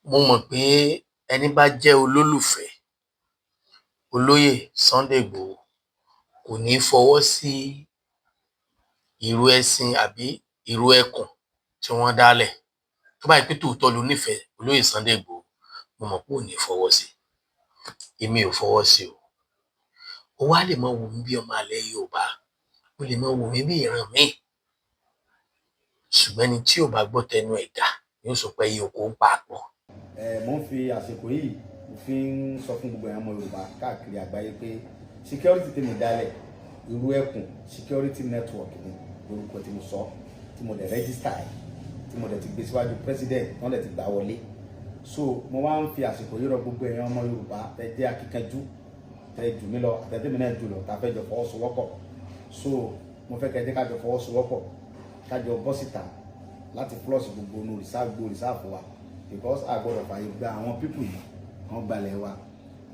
Mo mọ̀ pé ẹni bá jẹ́ olólùfẹ́ Olóyè Sunday Igboho kò ní fọwọ́ sí ìrù ẹṣin àbí ìrù ẹkùn tí wọ́n dálẹ̀. Tó bá jẹ́ pé tòótọ́ lo nífẹ̀ẹ́ Olóyè Sunday Igboho, mo mọ̀ pé ò ní fọwọ́ sí. Èmi ò fọwọ́ sí o. Ó wá lè máa wò mí bí ọmọ àlè Yorùbá, ó lè máa wò mí bí ìran míì, ṣùgbọ́n ẹni tí ò bá gbọ́ tẹnu ẹ̀gà yóò sọ pé ẹyẹ oko ń pa àpọ̀. Ẹ mo ń fi àsìkò yìí, mo fi ń sọ fún gbogbo àwọn ọmọ Yorùbá káàkiri àgbáyé pé security tí mo dálẹ̀, Irú Ẹkùn Security Network ni lórúkọ tí mo sọ, tí mo dẹ̀ register ẹ̀, tí mo dẹ̀ ti gbé síwájú president, wọ́n dẹ̀ ti gbà wọlé. So mo wá ń fi àsìkò yìí rọ gbogbo èèyàn ọmọ Yorùbá tẹ jẹ́ akíkanjú, tẹ jù mí lọ, àtẹ̀tẹ̀mí náà jù lọ, tá a fẹ́ jọ fọwọ́sowọ́pọ̀. So mo fẹ́ kẹ́ jẹ́ ká jọ fọwọ́sowọ́pọ̀, ká jọ bọ́ síta láti flush gbogbo inú reserve, gbogbo reserve wa, because a gbọ́dọ̀ fààyè gba àwọn people yìí wọ́n gbalẹ̀ wa.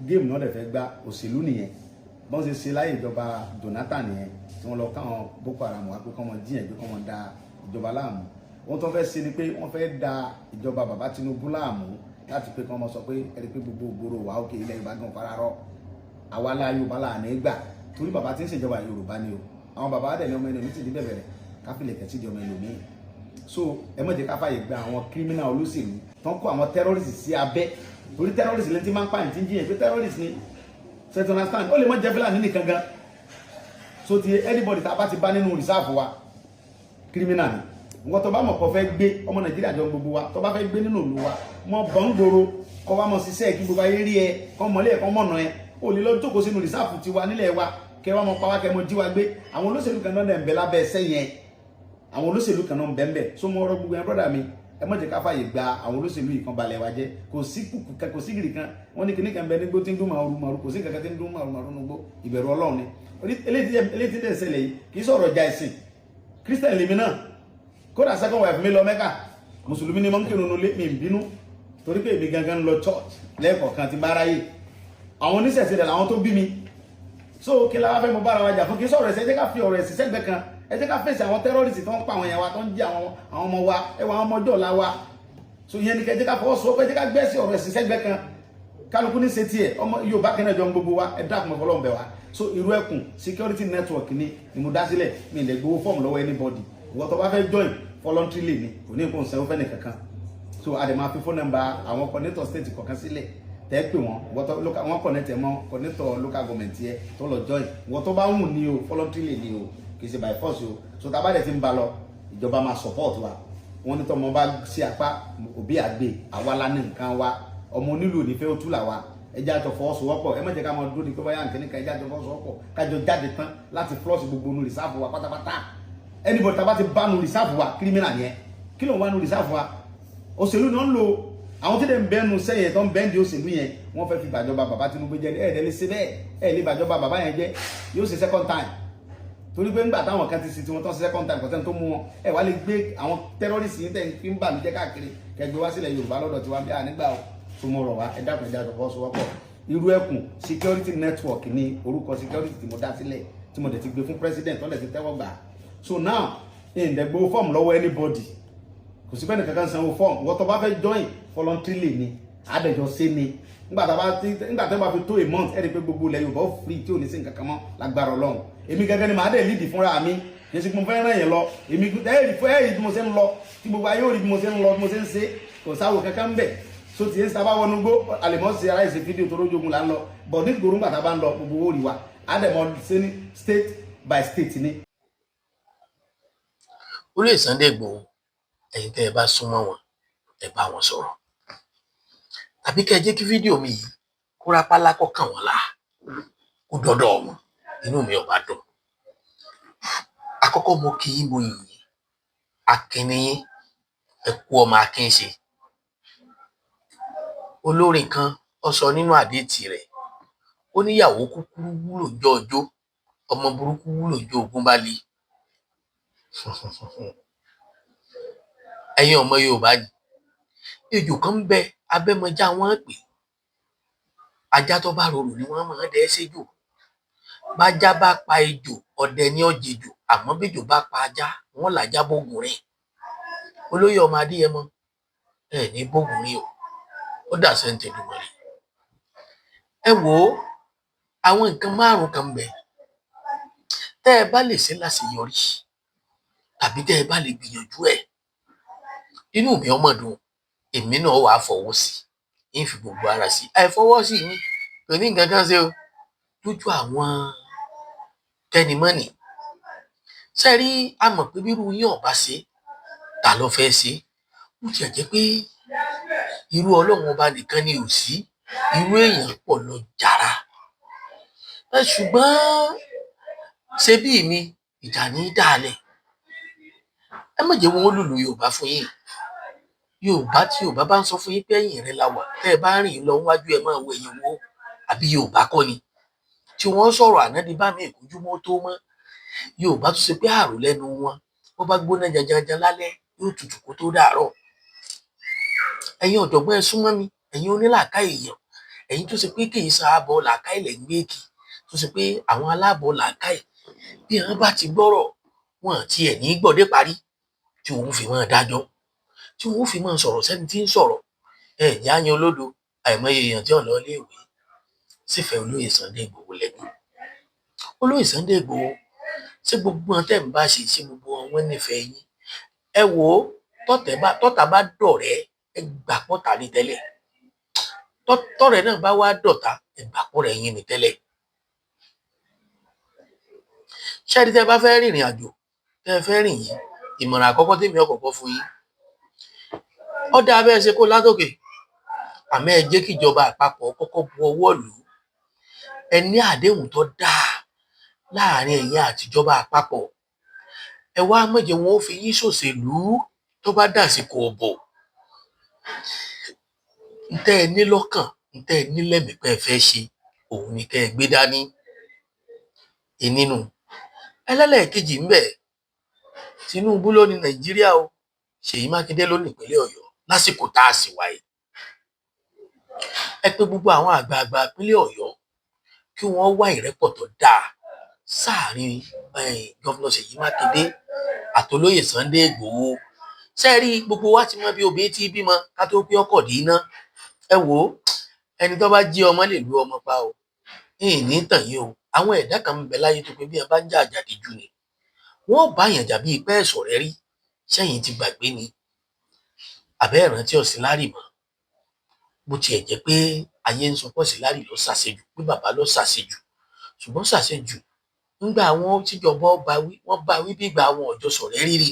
Game náà dẹ̀ fẹ́ gba òṣèlú nìyẹn. Bọ́n ṣe ṣe láyé ìjọba Jonathan nìyẹn, tí wọ́n lọ káwọn Boko Haram wá pé kọ́ wọn jíyàn gbé, kọ́ wọn da ìjọba láàmú. Wọ́n tó fẹ́ ṣe ni pé wọ́n fẹ́ da ìjọba bàbá Tinubu láàmú láti pé kí wọ́n sọ pé ẹni pé gbogbo ògbóró wà ókè, ilẹ̀ Yorùbá gan fara rọ. Àwa la Yorùbá là ní gbà, torí bàbá tí ń ṣèjọba Yorùbá ni o. Àwọn bàbá dẹ̀ ní ọmọ ẹni omi ti di bẹ̀bẹ̀rẹ̀ káfílẹ̀ kẹ̀ sí di ọmọ ẹlòmíì. So ẹ má jẹ́ ká fàyè gba àwọn criminal olóṣèlú tó ń kó àwọn terrorist sí abẹ́, torí terrorist lẹ́ni tí máa ń pààyàn, tí ń jiyàn pé terrorist ni. So you understand, ó lè má jẹ́ Fúlàní nìkan gan. So ti anybody tá a bá ti bá nínú reserve wa, criminal ni. Nǹkan tó bá mọ̀ kó fẹ́ gbé ọmọ Nàìjíríà jọ gbogbo wa, tó bá fẹ́ gbé nínú ìlú wa, mọ bọ̀ ń gbòòrò, kọ́ wa mọ̀ ṣiṣẹ́ kí gbogbo ayé rí ẹ, kọ́ mọ̀lẹ́ ẹ̀, kọ́ mọ̀nà ẹ. Ó lè lọ jókòó sínú reserve tiwa nílẹ̀ wa, kẹ́ wa mọ̀ pa wá, kẹ́ mọ̀ jí wa gbé. Àwọn olóṣèlú kan náà ń bẹ lábẹ́ ẹsẹ̀ yẹn, àwọn olóṣèlú kan náà ń bẹ ń bẹ. So mo rọ gbogbo yẹn, brother mi, ẹ má jẹ́ ká fàyè gba àwọn olóṣèlú yìí kan balẹ̀ wa jẹ́. Kò sí kùkù kan, kò sí gìrì kan. Wọ́n ní kíní kan bẹ nígbó tí ń dún màrú màrú, kò sí kankan tí ń dún màrú màrú nígbó. Ìbẹ̀rù Ọlọ́run ni. Eléyìí tí ń ṣẹlẹ̀ yìí kì í sọ̀rọ̀ ìjà ẹ̀sìn. Christian lèmi náà, kódà second wife mi lọ Mẹ́kà. Mùsùlùmí ni mo ń kírun nulẹ̀, mi ń bínú torí pé èmi gangan ń lọ church lẹ́ẹ̀kọ̀ọ̀kan tí bá ráyè. Àwọn oníṣẹ̀ṣe rẹ̀ làwọn tó bí mi. So kí la wá fẹ́ mo bára wa jà fún? Kí sọ̀rọ̀ ẹ̀sẹ̀. Ẹ jẹ́ ká fi ọ̀rọ̀ ẹ̀sìn sẹ́gbẹ̀ẹ́ kan, ẹ jẹ́ ká fèsì àwọn terrorist tó ń pa àwọn èèyàn wa, tó ń jí àwọn ọmọ wa, ẹwà àwọn ọmọ ọjọ́ ọ̀la wa. So ìyẹn ni kẹ́ jẹ́ ká fọwọ́sowọ́pọ̀, ẹ jẹ́ ká gbẹ́sì ọ̀rọ̀ ẹ̀sìn sẹ́gbẹ̀ẹ́ kan. Kálukú ní ṣe tiẹ̀, ọmọ Yorùbá kan náà jọ ń gbogbo wa. Ẹ dákun, Ọlọ́run bẹ̀ wá. So Irú Ẹkùn Security Network ni mo dá sílẹ̀. Mi lè gbowó fọ́ọ̀mù lọ́wọ́ anybody. Ìwọ tó bá fẹ́ join, voluntarily ni, kò ní nǹkan sanwó fẹ́ni kankan. So a dẹ̀ máa fi phone number àwọn coordinator state kọ̀ọ̀kan sílẹ̀ tẹ́ pè wọ́n. Ìwọ tó local, wọ́n connect ẹ̀ mọ́ coordinator local government yẹ tó lọ join. Ìwọ tó bá wù ní o, voluntarily ni o, kì í ṣe by force o. So tá a bá dẹ̀ ti ń ba lọ, ìjọba máa support wa. Wọ́n ní tọmọ bá sí apá òbí àgbè, àwa la ní nǹkan wa. Ọmọ onílù ní fẹ́ ó tú là wa. Ẹ jẹ́ àjọ fọwọ́sowọ́pọ̀. Ẹ má jẹ́ ká máa dúró ní pé báyà nǹkan nìkan. Ẹ jẹ́ àjọ fọwọ́sowọ́pọ̀, kájọ jáde tán láti flush gbogbo nu reserve wa pátápátá. Anybody tá a bá ti bá nu reserve wa, criminal yẹn. Kí ló ń wá nu reserve wa? Òṣèlú ni wọ́n ń lò. Àwọn tí dẹ̀ ń bẹ́nu sẹ́yìn tó ń bẹ́ẹ̀ di òṣèlú yẹn, wọ́n fẹ́ fi bàjọba bàbá Tinubu jẹ́. Ẹ̀ ẹ̀ lè ṣe bẹ́ẹ̀, ẹ̀ lè bàjọba bàbá yẹn jẹ́. Yóò ṣe second time, torí pé ńgbà táwọn kan ti ṣe tiwọn tó ṣe second time, kò sẹ́ni tó mú wọn. Ẹ wá lè gbé àwọn terrorist yìí tẹ̀ ń fi ń bà mí jẹ́ káàkiri, kẹgbẹ́ wá sílẹ̀ Yorùbá lọ́dọ̀ tiwa bí ànígbà o. Tó mo rọ̀ wá, ẹ dákun, ẹ dákun, fọwọ́sowọ́pọ̀. Irú Ẹkùn Security Network ní orúkọ security tí mo dá sílẹ̀, tí mo dẹ̀ ti gbé fún president, tó dẹ̀ ti tẹ́wọ́ gbà. So now, ìǹdẹ̀gbọ́ fọ́ọ̀mù lọ́wọ́ anybody, kò sí bẹ́ẹ̀ kankan sanwó fọ́ọ̀mù. Wọ́n tó bá fẹ́ join, voluntarily ni, àdẹ̀jọ́ ṣe ni. Nígbà tó bá fi tó a month, ẹ rí i pé gbogbo ilẹ̀ Yorùbá ó free, tí ò ní sí nǹkan kan mọ́ lágbára Ọlọ́run. Èmi gẹ́gẹ́ ni màá dẹ̀ lead fúnra mi. Kì í ṣe pé mo fẹ́ ràn yẹn lọ. Èmi ẹ rí bí mo ṣe ń lọ, tí gbogbo ayé ò rí bí mo ṣe ń lọ, bí mo ṣe ń ṣe. Kò sáwò kankan ń bẹ̀. So tí ń sábà wọnú gbó, àlèmọ́ ṣe aláìsí fídíò tó rójógun là ń lọ bọ̀ ní gbòòrò. Ńgbà tá a bá ń lọ, gbogbo owó rí wa, àdẹ̀mọ́ ṣe ní state by state ni. Olóyè Sunday Igboho, ẹ̀yin tẹ́ ẹ bá súnmọ́ wọn, ẹ bá wọn sọ̀rọ̀, tàbí kẹ́ ẹ jẹ́ kí fídíò mi yìí kó rápálá, kó kàn wọ́n lá, kó dọ́dọ̀ wọn, inú mi ò bá dùn. Àkọ́kọ́, mo kí yín, mo yìn yín, akin ni yín, ẹ kú ọmọ akin ṣe. Olórin kan ó sọ nínú àdétì rẹ̀, ó níyàwó kúkúrú wúlò ńjọ́ ọjọ́, ọmọ burúkú wúlò ńjọ́ ogun bá le. Ẹ̀yin ọmọ Yorùbá ni ejò kan ń bẹ, abẹ́mọjá wọ́n pè. Ajá tó bá rorò ni wọ́n máa ń dẹ́ séjò. Bájá bá pa ejò, ọdẹ ní ọ̀jẹ̀jò, àmọ́ béjò bá pa ajá, wọ́n làjá bógun rìn. Olóyè ọmọ Adéyẹmọ, ẹ ní bógun rìn o. Ó dàṣẹ ń tẹdùmọ̀rì. Ẹ wò ó, àwọn nǹkan márùn kan ń bẹ tẹ́ ẹ bá lè ṣe láṣeyọrí tàbí tẹ́ ẹ bá lè gbìyànjú ẹ̀, inú mi ọmọ dùn, èmi náà wàá fọwọ́ sí i, ń fi gbogbo ara sí i. Àìfọwọ́sí mi kò ní nǹkan kan ṣe o lójú àwọn tẹnimọ́nì. Ṣe rí, a mọ̀ pé bírú yín ọ̀bá ṣe, ta ló fẹ́ ṣe? Ó tiẹ̀ jẹ́ pé irú Ọlọ́run ọba nìkan ni ò sí, irú èèyàn pọ̀ lọ jàrá. Ẹ ṣùgbọ́n ṣe bí mi ìjà ní í dàálẹ̀. Ẹ má jẹ́ wọn ó lùlù Yorùbá fún yín. Yorùbá tí Yorùbá bá ń sọ fún yín pé ẹ̀yìn rẹ la wà, tẹ́ ẹ bá rìn lọ wájú ẹ máa wo ẹ̀yìn wo, àbí Yorùbá kọ́ ni tí wọ́n sọ̀rọ̀ àná di bá mi ìkójúmọ́ tó mọ́. Yorùbá tó ṣe pé àrò lẹ́nu wọn, wọ́n bá gbóná janjanjan lálẹ́, yóò tutù kó tó dàárọ̀. Ẹ̀yin ọ̀jọ̀gbọ́n, ẹ súnmọ́ mi. Ẹ̀yin onílàákàyè èèyàn, ẹ̀yin tó ṣe pé kì í ṣàbọ̀ làákàyè lẹ̀ ń gbé kì, tó ṣe pé àwọn aláàbọ̀ làákàyè bí wọ́n bá ti gbọ́rọ̀ wọn àti ẹ̀ ní gbọ́dé parí tí wọ́n fi máa dájọ́, tí wọ́n fi máa sọ̀rọ̀ sẹ́ni tí ń sọ̀rọ̀. Ẹ̀ jẹ́ àyàn olódo, àìmọye èèyàn tí ò lọ iléèwé sífẹ̀ẹ́ olóyè Sunday Igboho lẹ́nu. Olóyè Sunday Igboho, ṣé gbogbo wọn tẹ́ ń bá ṣe, ṣé gbogbo wọn wọ́n nífẹ̀ẹ́ yín? Ẹ wò ó, tọ́ta bá dọ̀rẹ́, ẹ gbà pọ́ta ní tẹ́lẹ̀. Tọ́rẹ́ náà bá wá dọ̀tá, ẹ gbà pọ́rẹ́ yín ní tẹ́lẹ̀. Ṣé ẹni tẹ́ bá fẹ́ rìnrìn àjò tẹ́ ẹ fẹ́ rìn yìí, ìmọ̀ràn àkọ́kọ́ tèmi ó kọ́kọ́ fún yín, ó dáa bẹ́ẹ̀ ṣe kó látòkè, àmọ́ ẹ jẹ́ kíjọba àpapọ̀ kọ́kọ́ bu ọwọ́ lù ú. Ẹ ní àdéhùn tó dáa láàrin ẹ̀yin àtijọba àpapọ̀. Ẹ wá má jẹ́ wọn ó fi yín ṣòṣèlú tó bá dàsìkò òbò. Ntẹ́ ẹ ní lọ́kàn, ntẹ́ ẹ ní lẹ́mìí pé ẹ fẹ́ ṣe, òun ni kẹ́ ẹ gbé dání. Ìnínú ẹlẹ́lẹ́ẹ̀kejì ńbẹ̀, Tinubu ló ní Nàìjíríà o, Ṣèyí Mákindé ló ní ìpínlẹ̀ Ọ̀yọ́ lásìkò tá a sì wáyé. Ẹ pé gbogbo àwọn àgbààgbà ìpínlẹ̀ Ọ̀yọ́ kí wọ́n wá ìrẹ́pọ̀ tó dáa sáàrin Governor Ṣèyí Mákindé àtolóyè Sunday Igboho. Ṣé rí, gbogbo wa ti mọ bí obìnrin tí bímọ ká tó pé ọkọ̀ dì í ná. Ẹ wò ó, ẹni tó bá jí ọmọ lè lu ọmọ pa o. Ìní ní tàn yín o. Àwọn ẹ̀dá kan ń bẹ láyé tó pé bí wọn bá ń jà àjàdí jù ni wọn ò bá yàn jà bíi pé ẹ̀sọ̀ rẹ rí. Sẹ́yìn ti gbàgbé ni àbẹ́ ìrántí Ọ̀sìnlárì mọ́? Bó tiẹ̀ jẹ́ pé ayé ń sọ pé Ọ̀sìnlárì ló ṣàṣejù, pé bàbá ló ṣàṣejù, ṣùgbọ́n ṣàṣejù ńgbà wọn tíjọba bá wí, wọ́n bá wí bí ìgbà àwọn ọ̀jọ́ sọ̀rẹ́ rírì,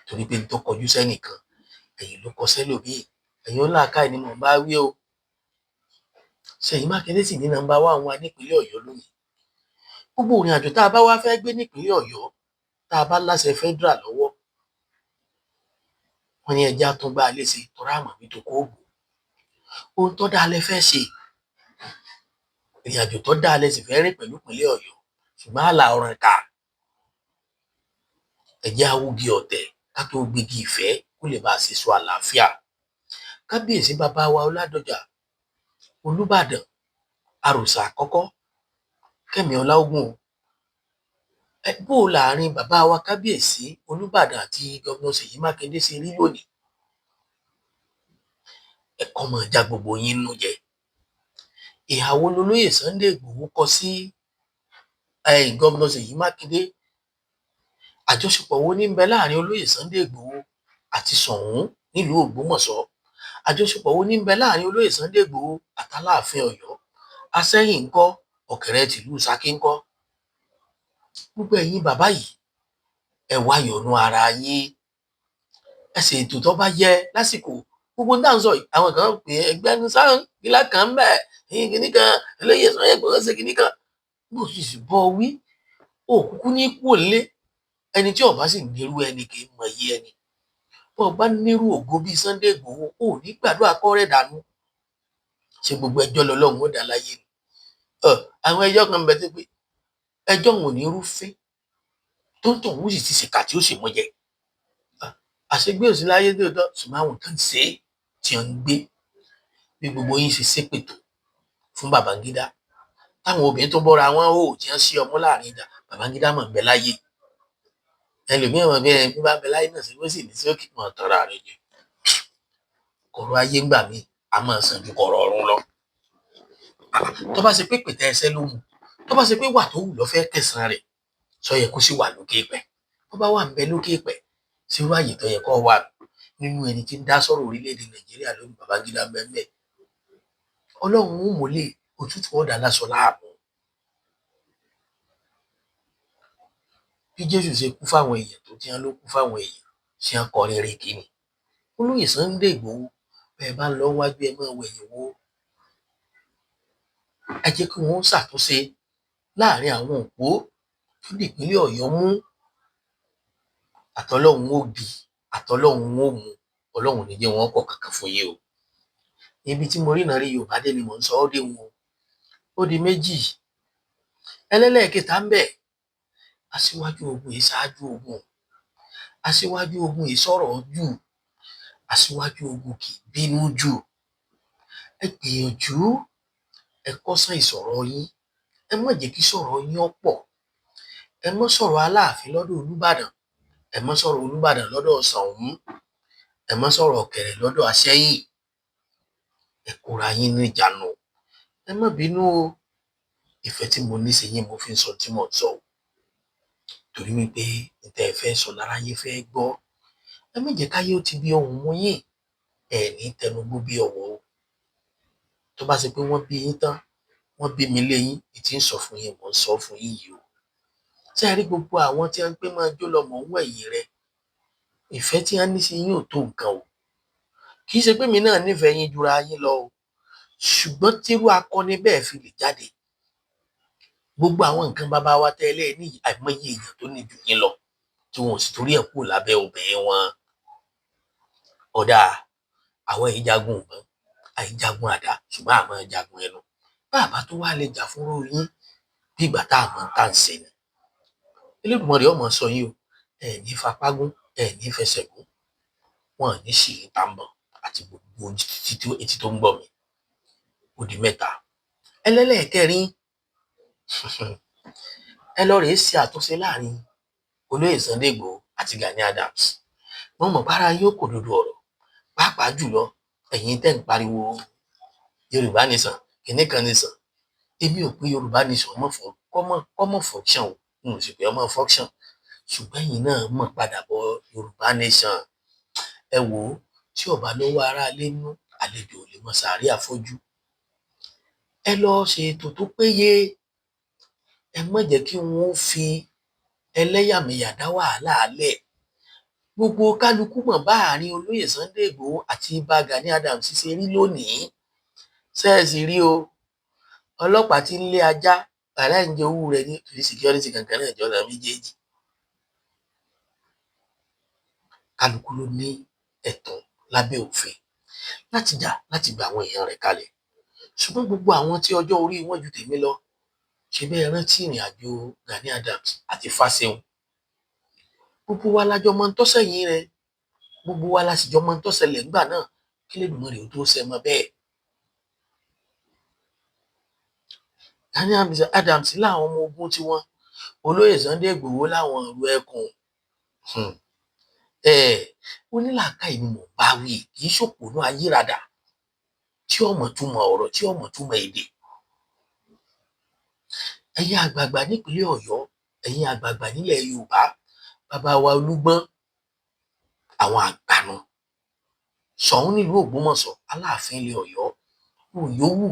torí pé n tó kọjú sẹ́nìkan ẹ̀yìn ló kọ sẹ́lòmíì. Ẹ̀yin onílàákàyè ni mò ń bá wí o. Ṣèyí Mákindé sì ní number one wa nípínlẹ̀ Ọ̀yọ́ lónìí. Gbogbo ìrìn àjò tá a bá wá fẹ́ gbé nípínlẹ̀ Ọ̀yọ́, tá a bá láṣẹ federal lọ́wọ́, wọ́n ní ẹja tún gbá léṣe tọ́ra àmọ̀ bí tó kó bò. Ohun tó dáa lẹ fẹ́ ṣe, ìrìn àjò tó dáa lẹ sì fẹ́ rìn pẹ̀lú ìpínlẹ̀ Ọ̀yọ́, ṣùgbọ́n àlà ọ̀ràn ká ẹjẹ́ awúgi ọ̀tẹ̀ ká tó gbégi ìfẹ́ kó lè bá a ṣe sọ àlàáfíà. Kábíyèsí bàbá wa Ọládọjà, Olúbàdàn àròsà àkọ́kọ́, Kẹ́mi Ọláògùn, ẹ bó o láàrin bàbá wa kábíyèsí Olúbàdàn àti Governor Ṣèyí Mákindé ṣe rí lónìí? Ẹ̀kọ́ máa já gbogbo yín nú jẹ. Ìhàwó lolóyè Sunday Igboho kọ sí Governor Ṣèyí Mákindé? Àjọṣepọ̀ wo ní ń bẹ láàrin olóyè Sunday Igboho àti Ṣọ̀ún nílùú Ògbómọ̀ṣọ́? Àjọṣepọ̀ wo ní ń bẹ láàrin olóyè Sunday Igboho àtàláàfin Ọ̀yọ́? Asẹ́yìn ńkọ́? Ọ̀kẹ́rẹ́ tìlú Ṣakí ńkọ́? Gbogbo ẹ̀yin bàbá yìí, ẹ wá yọ́nú ara yín, ẹ ṣe ètò tó bá yẹ lásìkò. Gbogbo náà ń sọ yìí, àwọn kan pè é ẹgbẹ́nu sáà ìlà kan ń bẹ ẹ̀yìn kìíní kan, olóyè Sunday Igboho ṣe kìíní kan, bó sì sì bọ́ wí ó kúkú ní kú òlé. Ẹni tí ó bá sì nírú ẹni kì í mọ iye ẹni. Bó o bá nírú ògo bíi Sunday Igboho, ó ní gbàdúrà kọ́ rẹ̀ dànù. Ṣe gbogbo ẹjọ́ lọ́lọ́run ó dá láyé ni? Àwọn ẹjọ́ kan ń bẹ tó pé ẹjọ́ wọn ò ní rúfin, tó ń tọ̀ wọ́n sì ti ṣèkà tí ó sì mú jẹ. Àṣegbé ò sí láyé lóòótọ́, ṣùgbọ́n àwọn kan ṣe é tí wọ́n ń gbé. Bí gbogbo yín ṣe ṣépè tó fún Babangida, táwọn obìnrin tó bọ́ra wọn ò tí wọ́n ṣí ọmọ láàrin ìjà, Babangida mọ̀ ń bẹ láyé. Ẹlòmíràn mọ̀ bí ẹni bí bá ń bẹ láyé náà sí, ó sì ní sí òkè mọ̀ tọ́ra rẹ̀ jẹ. Kọ̀rọ̀ ayé ńgbà míì a máa sàn ju kọ̀rọ̀ ọ̀run lọ. Tó bá ṣe pé pètè ẹsẹ̀ ló mú, tó bá ṣe pé wà tó wù ló fẹ́ kẹsàn-án rẹ̀, sọ yẹ kó sì wà lókè pẹ̀. Tó bá wà ń bẹ lókè pẹ̀, sírú àyè tó yẹ kó wà nínú ẹni tí ń dá sọ̀rọ̀ orílẹ̀-èdè Nàìjíríà lónìí, Babangida ń bẹ ńbẹ̀. Ọlọ́run ó mọ̀lẹ́ òtútù ọ̀dà lásọ láàbò. Bí Jésù ṣe kú fáwọn èèyàn tó tí wọn ló kú fáwọn èèyàn, ṣé wọn kọrin rè kíni? Olóyè Sunday Igboho, bẹ́ẹ̀ bá ń lọ wájú ẹ máa wẹ̀yìn wò. Ẹ jẹ́ kí wọ́n ṣàtúnṣe láàrin àwọn òpó tó dìpínlẹ̀ Ọ̀yọ́ mú. Àtọlọ́hun ó di, àtọlọ́hun ó mú, Ọlọ́run ní jẹ́ wọn kọ̀ kankan fún yín o. Ibi tí mo rí ìnárí Yorùbá dé ni mò ń sọ ọ́ dé wọn o. Ó di méjì. Ẹlẹ́lẹ́ẹ̀kẹta ń bẹ, aṣíwájú ogun yìí ṣáájú ogun. Aṣíwájú ogun yìí sọ̀rọ̀ jù. Aṣíwájú ogun kì í bínú jù. Ẹ gbìyànjú, ẹ kọ́sán ìsọ̀rọ̀ yín. Ẹ má jẹ́ kí sọ̀rọ̀ yín ó pọ̀. Ẹ má sọ̀rọ̀ Aláàfin lọ́dọ̀ Olúbàdàn. Ẹ má sọ̀rọ̀ Olúbàdàn lọ́dọ̀ Ṣọ̀ún. Ẹ má sọ̀rọ̀ Ọ̀kẹ̀rẹ̀ lọ́dọ̀ Aṣẹ́yìn. Ẹ kóra yín níjànú. Ẹ má bínú o. Ìfẹ́ tí mo ní sí yín mo fi ń sọ tí mò ń sọ o. Torí wípé ntẹ́ ẹ fẹ́ sọ láráyé fẹ́ gbọ́. Ẹ má jẹ́ káyé ó ti bí ohùn mú yín. Ẹ ní tẹnugbó bí ọ̀wọ̀ o. Tó bá ṣe pé wọ́n bí yín tán, wọ́n bí mi lé yín, ètí ń sọ fún yín, mò ń sọ fún yín yìí o. Ṣé ẹ rí gbogbo àwọn tí wọ́n ń pé máa jó lọ mọ̀ ń wẹ̀yìn rẹ? Ìfẹ́ tí wọ́n ní sí yín ò tó nǹkan o. Kì í ṣe pé mi náà nífẹ̀ẹ́ yín jura yín lọ o. Ṣùgbọ́n tírú akọni bẹ́ẹ̀ fi lè jáde. Gbogbo àwọn nǹkan bàbá wa tẹ́lẹ̀ ní àìmọye èèyàn tó ní jù yín lọ, tí wọn ò sì torí ẹ̀ kúrò lábẹ́ obìnrin wọn. Ọ̀dà àwọn yìí jagun ìbọn, àìjagun àdá, ṣùgbọ́n àmọ́ jagun ẹnu. Bàbá tó wá lè jà fúnrú yín bí ìgbà tá a mọ̀ tá à ń ṣe ni. Elédùmarè ó máa ṣọ́ yín o. Ẹ ní fapágún, ẹ ní fẹsẹ̀ gún. Wọn ò ní ṣì yín tàǹbọ̀n àti gbogbo etí tó ń gbọ́ mi. Ó di mẹ́ta. Ẹlẹ́lẹ́ẹ̀kẹrin, ẹ lọ rèé ṣe àtúnṣe láàrin Olóyè Sunday Igboho àti Gani Adams. Mo mọ̀ pára yóò kò dodo ọ̀rọ̀, pàápàá jùlọ ẹ̀yin tẹ́ ń pariwo Yorùbá nation, kìnní kan nation. Èmi ò pé Yorùbá nation mọ̀ fún kọ́mọ̀ function o, n ò sì pé ọmọ function. Ṣùgbọ́n ẹ̀yin náà mọ̀ padà bọ̀ Yorùbá nation. Ẹ wò ó, tí ọba lọ́wọ́ aráalé nú, àlejò ò lè mọ sàárè àfọ́jú. Ẹ lọ ṣe ètò tó péye. Ẹ má jẹ́ kí wọ́n ó fi ẹlẹ́yàmẹ̀yà dá wàhálà lẹ̀. Gbogbo kálukú mọ̀ bá àárín Olóyè Sunday Igboho àti Ìbà Gani Adams ṣe rí lónìí. Ṣé ẹ sì rí o? Ọlọ́pàá tí ń lé ajá, aláìjẹ owó rẹ̀ ní torí security kankan náà jọ náà méjèèjì. Kálukú ló ní ẹ̀tọ́ lábẹ́ òfin láti jà láti gba àwọn èèyàn rẹ̀ kalẹ̀. Ṣùgbọ́n gbogbo àwọn tí ọjọ́ orí wọn ju tèmi lọ, ṣe bẹ́ẹ̀ rántí ìrìn àjò Gani Adams àti Fáṣẹ̀hùn. Gbogbo wa la jọ mọ ń tó sẹ́yìn rẹ̀. Gbogbo wa la sì jọ mọ ń tó ṣẹlẹ̀ ńgbà náà kí Elédùmarè ó tó ṣẹ mọ́ bẹ́ẹ̀. Gani Adams láwọn ọmọ ogun tiwọn, Olóyè Sunday Igboho láwọn ìlú ẹkùn. Onílàákàyè ni mò ń bá wí, kì í ṣòpònú ayírádà tí ọmọ túmọ̀ ọ̀rọ̀, tí ọmọ túmọ̀ èdè. Ẹ̀yin àgbààgbà nípínlẹ̀ Ọ̀yọ́, ẹ̀yin àgbààgbà nílẹ̀ Yorùbá, bàbá wa Olúgbọ́n, àwọn àgbànú. Ṣọ̀ún nílùú Ògbómọ̀ṣọ́, Aláàfin ilẹ̀ Ọ̀yọ́, òyòwù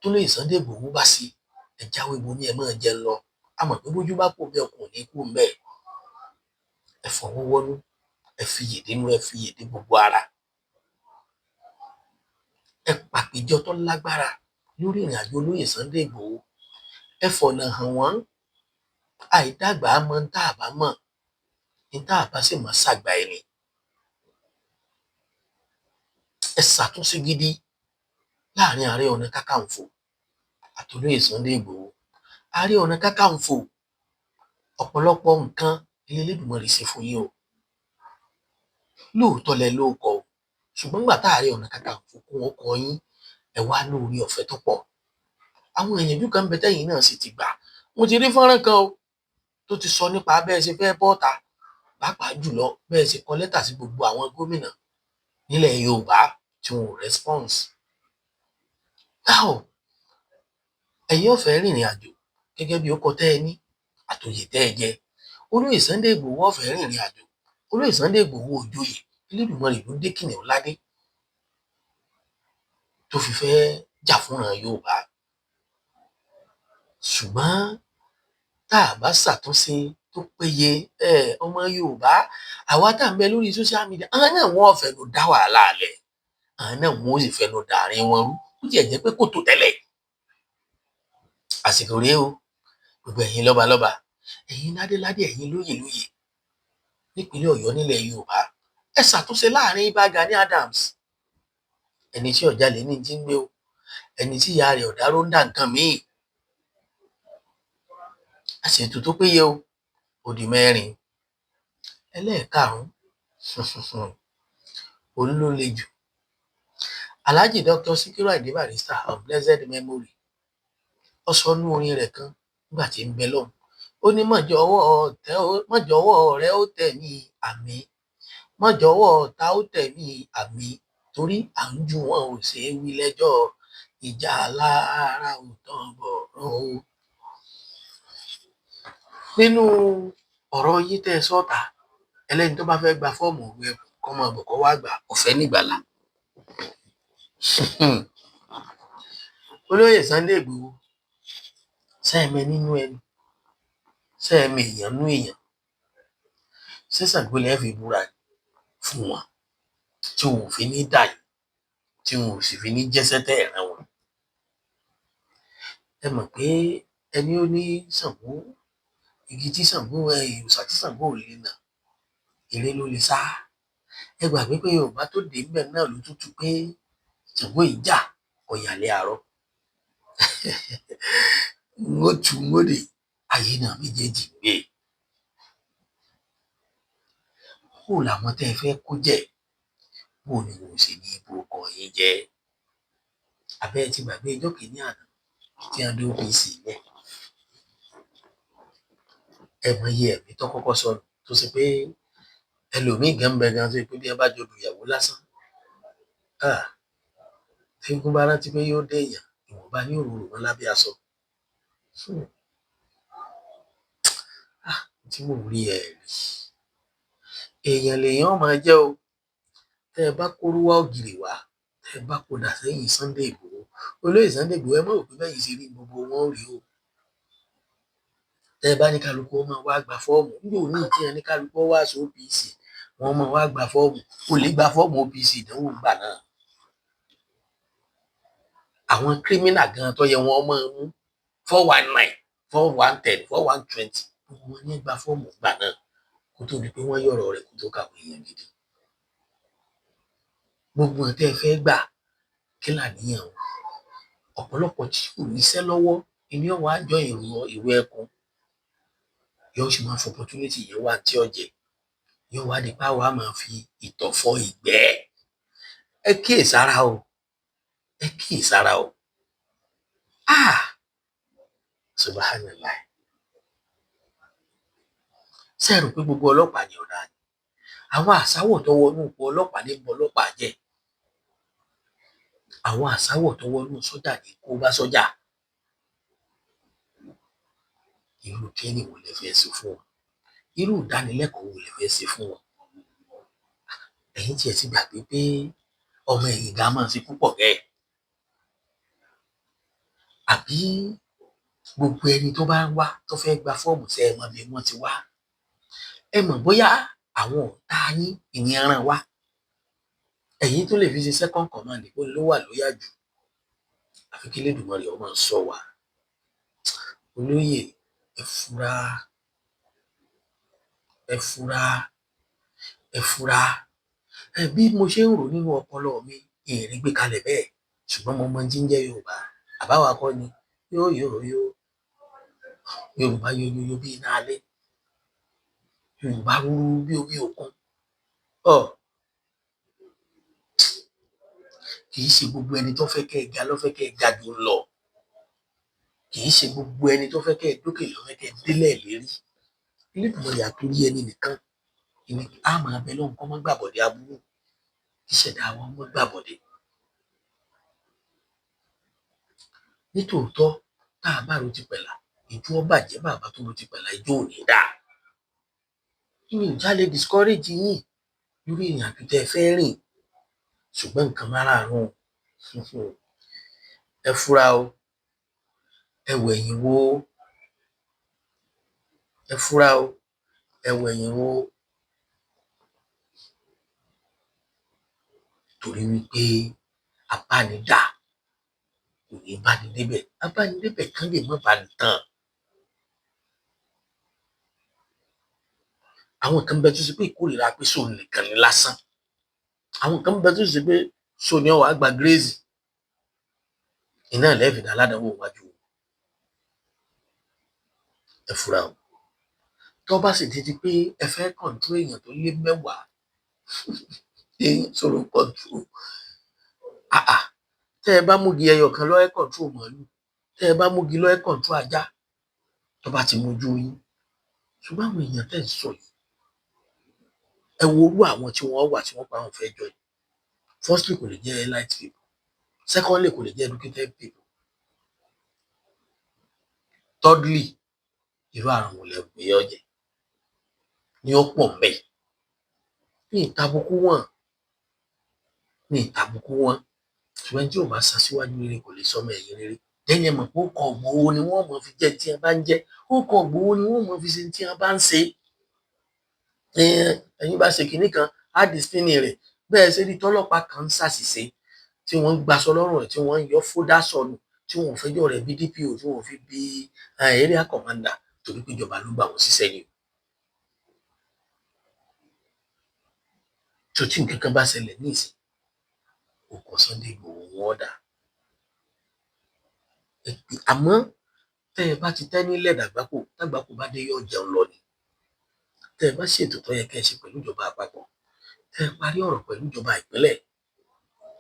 tó lè Sunday Igboho bá sí, ẹ jáwé bomi ẹ máa jẹun lọ. A mọ̀ pé bójú bá kò bẹ́ẹ̀ ọkùnrin ní kú ń bẹ́ẹ̀. Ẹ fọwọ́ wọ́nú, ẹ fi yèdè nú, ẹ fi yèdè gbogbo ara. Ẹ pàpéjọ tó lágbára lórí ìrìn àjò Olóyè Sunday Igboho. Ẹ fọ̀nà hàn wọ́n. Àìdàgbà mọ ń tá a bá mọ̀, ń tá a bá sì mọ̀ ṣàgbà ẹni. Ẹ ṣàtúnṣe gidi láàrin Ààrẹ Ọ̀nà Kakanfò àti Olóyè Sunday Igboho. Ààrẹ Ọ̀nà Kakanfò, ọ̀pọ̀lọpọ̀ nǹkan ilé Elédùmarè ṣe fún yín o. Lóòótọ́ lẹ ló kọ o, ṣùgbọ́n nígbà tá Ààrẹ Ọ̀nà Kakanfò kún ọkọ yín, ẹ wá lórí ọ̀fẹ́ tó pọ̀. Àwọn ìyànjú kan bẹ tẹ́yìn náà sì ti gbà. Mo ti rí fọ́nrán kan o tó ti sọ nípa bẹ́ẹ̀ ṣe fẹ́ bọ́ta, pàápàá jùlọ bẹ́ẹ̀ ṣe kọ lẹ́tà sí gbogbo àwọn gómìnà. Nílẹ̀ Yorùbá tí wọn ò response. Now, ẹ̀yin ò fẹ́ rìnrìn àjò gẹ́gẹ́ bí ó kọ tẹ́ ẹ ní àtòyè tẹ́ ẹ jẹ. Olóyè Sunday Igboho ó fẹ́ rìnrìn àjò. Olóyè Sunday Igboho òjòyè, Elédùmarè ló dé kìnìún ládé tó fi fẹ́ jà fúnra Yorùbá. Ṣùgbọ́n tá a bá ṣàtúnṣe tó péye, ọmọ Yorùbá, àwa tá à ń bẹ lórí social media, àwọn náà wọ́n fẹnu dá wàhálà lẹ̀, àwọn náà wọ́n sì fẹnu dàárín wọn rú. Ó tiẹ̀ jẹ́ pé kò tó tẹ́lẹ̀. Àsìkò rèé o, gbogbo ẹ̀yin lọ́balọ́ba, ẹ̀yin ládéládé, ẹ̀yin lóyè lóyè nípínlẹ̀ Ọ̀yọ́, nílẹ̀ Yorùbá, ẹ ṣàtúnṣe láàrin Ìbà Gani Adams. Ẹni tí ọ̀jalè ní ti ń gbé o, ẹni tí ìyá rẹ̀ ọ̀dáró ń dà nǹkan míì. Ẹ ṣètò tó péye o. Ó di mẹ́rin. Ẹlẹ́ẹ̀karùn-ún, òun ló le jù. Alhaji Dr. Sikiru Ayinde Barrister of blessed memory, ó sọ nú orin rẹ̀ kan nígbà tí ń bẹ lọ́hùn, ó ní mọ̀jọ̀wọ́ rẹ ó tẹ̀ mí, àmín, mọ̀jọ̀wọ́ ọ̀tá ó tẹ̀ mí, àmín, torí à ń ju wọn ò ṣe é wí lẹ́jọ́, ìjà alára ò tán bọ̀rọ̀ o. Nínú ọ̀rọ̀ yín tẹ́ ẹ sọ́ta, ẹlẹ́ni tó bá fẹ́ gba fọ́ọ̀mù òwe ẹkùn kọ́ máa bọ̀, kọ́ wá gbà ọ̀fẹ́ nígbàlà. Olóyè Sunday Igboho, sẹ́ẹ̀mẹ nínú ẹni, sẹ́ẹ̀mẹ èèyàn nú èèyàn, ṣé Ṣàngó lẹ́ fi búra fún wọn tí wọn ò fi ní dà yín, tí wọn ò sì fi ní jẹ́sẹ́ tẹ́ ẹ̀ rán wọn? Ẹ mọ̀ pé ẹni ó ní Ṣàngó, igi tí Ṣàngó ẹ òòṣà tí Ṣàngó ò lè nà, eré ló lè sá. Ẹ gbàgbé pé Yorùbá tó dé ńbẹ̀ náà ló tútù pé Ṣàngó ìjà ọ̀yàlẹ̀ àárọ̀ n ó tu n ó dè ayé náà méjèèjì gbé. Kó làwọn tẹ́ ẹ fẹ́ kó jẹ́, bó ni wọn ò ṣe ní borúkọ yín jẹ́? Àbẹ́ ẹ ti gbàgbé ijọ́ kìíní àná tí wọ́n dé OPC lẹ̀? Ẹ mọ iye ẹ̀mí tó kọ́kọ́ sọnù, tó ṣe pé ẹlòmíì gan ń bẹ gan tó ṣe pé bí wọ́n bá jọ dùyàwó lásán, tí eégún bá rántí pé yóò dé èèyàn, ìwọ̀nba ní òróró wọn lábẹ́ aṣọ. Tí mò ń rí ẹ rí, èèyàn lèèyàn máa jẹ́ o. Tẹ́ ẹ bá kóró wá ògiri wá, tẹ́ ẹ bá kó dà sẹ́yìn Sunday Igboho, olóyè Sunday Igboho, ẹ mọ̀ pé bẹ́yìn ṣe rí gbogbo wọn ó rí o. Tẹ́ ẹ bá ní kálukú ó máa wá gba fọ́ọ̀mù níjó ní ìtí ẹ ní kálukú ó wá sí OPC, wọ́n máa wá gba fọ́ọ̀mù. Kò lè gba fọ́ọ̀mù OPC ìdánwò gbà náà. Àwọn kírímínà gan tó yẹ wọ́n máa mú 419, 410, 4120, gbogbo wọn ní gba fọ́ọ̀mù gbà náà kó tó di pé wọ́n yọ̀rọ̀ rẹ̀ kó tó kàwé èèyàn gidi. Gbogbo ẹ̀ tẹ́ ẹ fẹ́ gbà, kí làníyàn o? Ọ̀pọ̀lọpọ̀ tí kò níṣẹ́ lọ́wọ́ ìní ọ̀wá àjọ ìrù ẹkùn yóò sì máa fọ opportunity yẹn wá tí ó jẹ, yóò wá di páwa máa fi ìtọ̀ fọ ìgbẹ́. Ẹ kíyèsára o, ẹ kíyèsára o. Subhanallah. Ṣé ẹ rò pé gbogbo ọlọ́pàá ni ọ̀dà ni? Àwọn àsáwọ̀ tó wọnú ipò ọlọ́pàá ní bọ ọlọ́pàá jẹ́, àwọn àsáwọ̀ tó wọnú sọ́jà ní kó bá sọ́jà. Irú training wo lẹ fẹ́ ṣe fún wọn? Irú ìdánilẹ́kọ̀ọ́ wo lẹ fẹ́ ṣe fún wọn? Ẹ̀yin tiẹ̀ ti gbàgbé pé ọmọ ẹ̀yìn gan máa ṣe púpọ̀ gẹ́ àbí? Gbogbo ẹni tó bá ń wá tó fẹ́ gba fọ́ọ̀mù, ṣe é mọ̀ bí wọ́n ti wá? Ẹ mọ̀ bóyá àwọn ọ̀tá yín ìní ẹran wá, ẹ̀yin tó lè fi ṣe second command kó ló wà lóyà jù. Àfi kí Elédùmarè ó máa ṣọ́ wa. Olóyè, ẹ fura, ẹ fura, ẹ fura. Ẹ bí mo ṣe ń rò nínú ọpọlọ mi, ìrìn gbé kalẹ̀ bẹ́ẹ̀, ṣùgbọ́n mo mọ tí ń jẹ́ Yorùbá. Àbáwá kọ́ ni yóò yóò yóò Yorùbá yóò yóò bí iná alẹ́, Yorùbá rúrú bí omi òkun. Ọ kì í ṣe gbogbo ẹni tó fẹ́ kẹ́ ẹ ga ló fẹ́ kẹ́ ẹ ga jù lọ. Kì í ṣe gbogbo ẹni tó fẹ́ kẹ́ ẹ dókè ló fẹ́ kẹ́ ẹ délẹ̀ lérí. Elédùmarè àtòrí ẹni nìkan ìní á máa bẹ lọ́hùn kọ́ mọ́ gbàbọ̀dé aburú. Ìṣẹ̀dá wọn mọ́ gbàbọ̀dé. Nítòótọ́, tá a bá ro ti pẹ̀lá, ìjó ó bàjẹ́, bàbá tó ro ti pẹ̀lá, ìjó ò ní dáa. Mi ò já lè discourage yín lórí ìrìn àjò tẹ́ ẹ fẹ́ rìn, ṣùgbọ́n nǹkan márààrún, ẹ fura o, ẹ wẹ̀yìn wò, ẹ fura o, ẹ wẹ̀yìn wò, torí wípé abánidá kò ní bá ní débẹ̀, abánidébẹ̀ kan lè má bá ní tán. Àwọn kan bẹ tó ṣe pé ìkórìíra pé sóun nìkan ni lásán. Àwọn kan bẹ tó ṣe pé sóun ni ó wàá gba gírèzì, iná lẹ́ẹ̀fìdá aládàáwò wájú. Ẹ fura o. Tó bá sì ti di pé ẹ fẹ́ kọ̀ǹtró èèyàn tó lé 10, èèyàn sọ̀rọ̀ kọ̀ǹtró. Àà, tẹ́ ẹ bá múgi ẹyọ kan lọ, ẹ kọ̀ǹtró màálù. Tẹ́ ẹ bá múgi lọ, ẹ kọ̀ǹtró ajá. Tó bá ti mojú yín. Ṣùgbọ́n àwọn èèyàn tẹ́ ń sọ yìí, ẹ wo orú àwọn tí wọ́n wà tí wọ́n pa àwọn fẹ́ jọ yìí. Firstly, kò lè jẹ́ elite people. Secondly, kò lè jẹ́ educated people. Thirdly, irú àrùn wo lẹ pé ó jẹ́ ní ó pọ̀ mbẹ̀. Ní ìtàbùkù wọn, ní ìtàbùkù wọn. Ṣùgbọ́n tí ò bá ṣaṣíwájú rere kò lè sọmọ ẹ̀yìn rere. Lẹ́yìn ẹ mọ̀ pé ó kọ Ìgbòho ni wọ́n mọ̀ fi jẹ́ tí wọ́n bá ń jẹ́, ó kọ Ìgbòho ni wọ́n mọ̀ fi ṣe tí wọ́n bá ń ṣe. Ẹ̀yin bá ṣe kinní kan, á discipline rẹ̀. Bẹ́ẹ̀ ṣe rí tọ́lọ́pàá kan ń ṣàṣìṣe tí wọ́n ń gbaṣọ lọ́rùn rẹ̀, tí wọ́n ń yọ fódà sọnù, tí wọ́n ò fẹjọ́ rẹ̀ bí DPO, tí wọ́n ò fi bí area commander, torí pé ìjọba ló gbà wọ́n síṣẹ́ ni. Tó tí nǹkan kan bá ṣẹlẹ̀ ní ìsìn, òkò Sunday Igboho wọn dà. Àmọ́ tẹ́ ẹ bá ti tẹ́ nílẹ̀ dàgbákò, dàgbákò bá dé yóò jẹun lọ ni. Tẹ́ ẹ bá ṣètò tó yẹ kẹ́ ẹ ṣe pẹ̀lú ìjọba àpapọ̀, tẹ́ ẹ parí ọ̀rọ̀ pẹ̀lú ìjọba ìpínlẹ̀,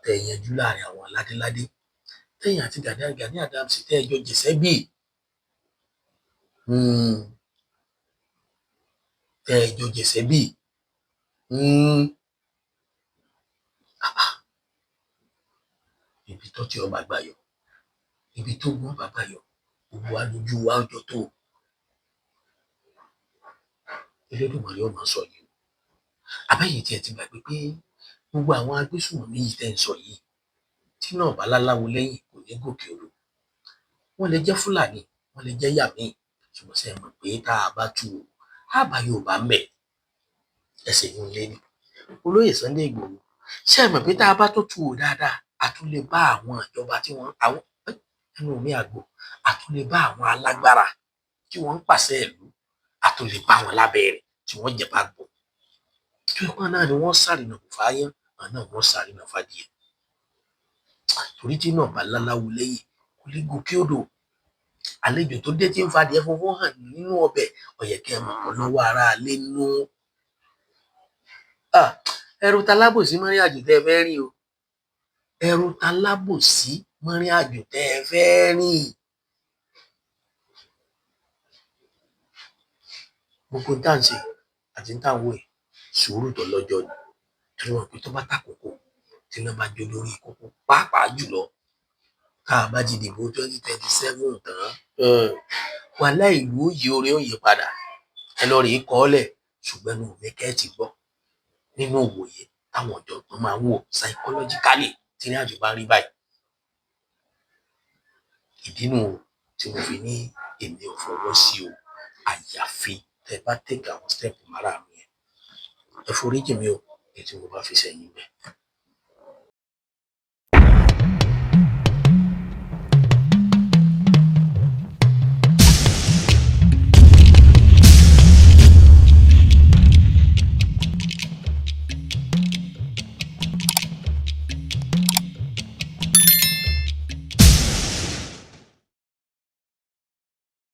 tẹ́ ẹ yanjú láàrin àwọn ládéládé, tẹ́yìn àti Gani Adams tẹ́ ẹ jọ jẹ̀sẹ́ bíi, tẹ́ ẹ jọ jẹ̀sẹ́ bíi, ibi tó tí ọba gbà yọ, ibi tó gún ọba gbà yọ, gbogbo wa lójú wa ọjọ́ tó. Elédùmarè ó máa sọ yìí. Àbẹ́yìn tí ẹ ti gbàgbé pé gbogbo àwọn agbésùnmọ̀mí yìí tẹ́ ń sọ yìí, tí náà bá láláwo lẹ́yìn kò ní gòkè odò. Wọ́n lè jẹ́ Fúlàní, wọ́n lè jẹ́ Yàmí, ṣùgbọ́n ṣé ẹ mọ̀ pé tá a bá tú o, á bá Yorùbá ń bẹ̀. Ẹsẹ̀ yìí ń lé ní. Olóyè Sunday Igboho, ṣé ẹ mọ̀ pé tá a bá tó tú o dáadáa, a tún lè bá àwọn ìjọba tí wọ́n àwọn ẹnu mi àgbò, a tún lè bá àwọn alágbára tí wọ́n ń pàṣẹ ìlú, a tún lè bá wọn lábẹ́ rẹ̀ tí wọ́n jẹ bá gbọ́. Tó ipá náà ni wọ́n sàrìnà kò fáyán, àwọn náà wọ́n sàrìnà fàdíẹ̀. Torí tí náà bá láláwo lẹ́yìn kò lè gòkè odò. Àlejò tó dé tí ń fadìẹ funfun hàn nínú ọbẹ̀, ó yẹ kẹ́ ẹ mọ̀ pé lọ́wọ́ ara lé nú. Ẹrù talábòsí mọ́rin àjò tẹ́ ẹ fẹ́ rìn o. Ẹrù talábòsí mọ́rin àjò tẹ́ ẹ fẹ́ rìn. Gbogbo tá à ń ṣe àti tá à ń wò yìí, sùúrù tó lọ́jọ́ ni. Torí wọn pé tó bá tàkókò, tí iná bá jó lórí kókó, pàápàá jùlọ tá a bá ti dìbò 2027 tán, wàhálà ìlú ó yí, orí ó yí padà. Ẹ lọ rèé kọ́ ọ́lẹ̀, ṣùgbọ́n inú mi kẹ́ ẹ ti gbọ́ nínú òwòye táwọn ọ̀jọ̀gbọ́n máa ń wò psychologically tí ní àjò bá rí báyìí. Ìdí nu tí mo fi ní èmi ò fọwọ́ sí o, àyàfi tẹ́ ẹ bá take àwọn step márààrún yẹn. Ẹ foríjì mi o, èyí tí mo bá fi sẹ́yìn bẹ́ẹ̀.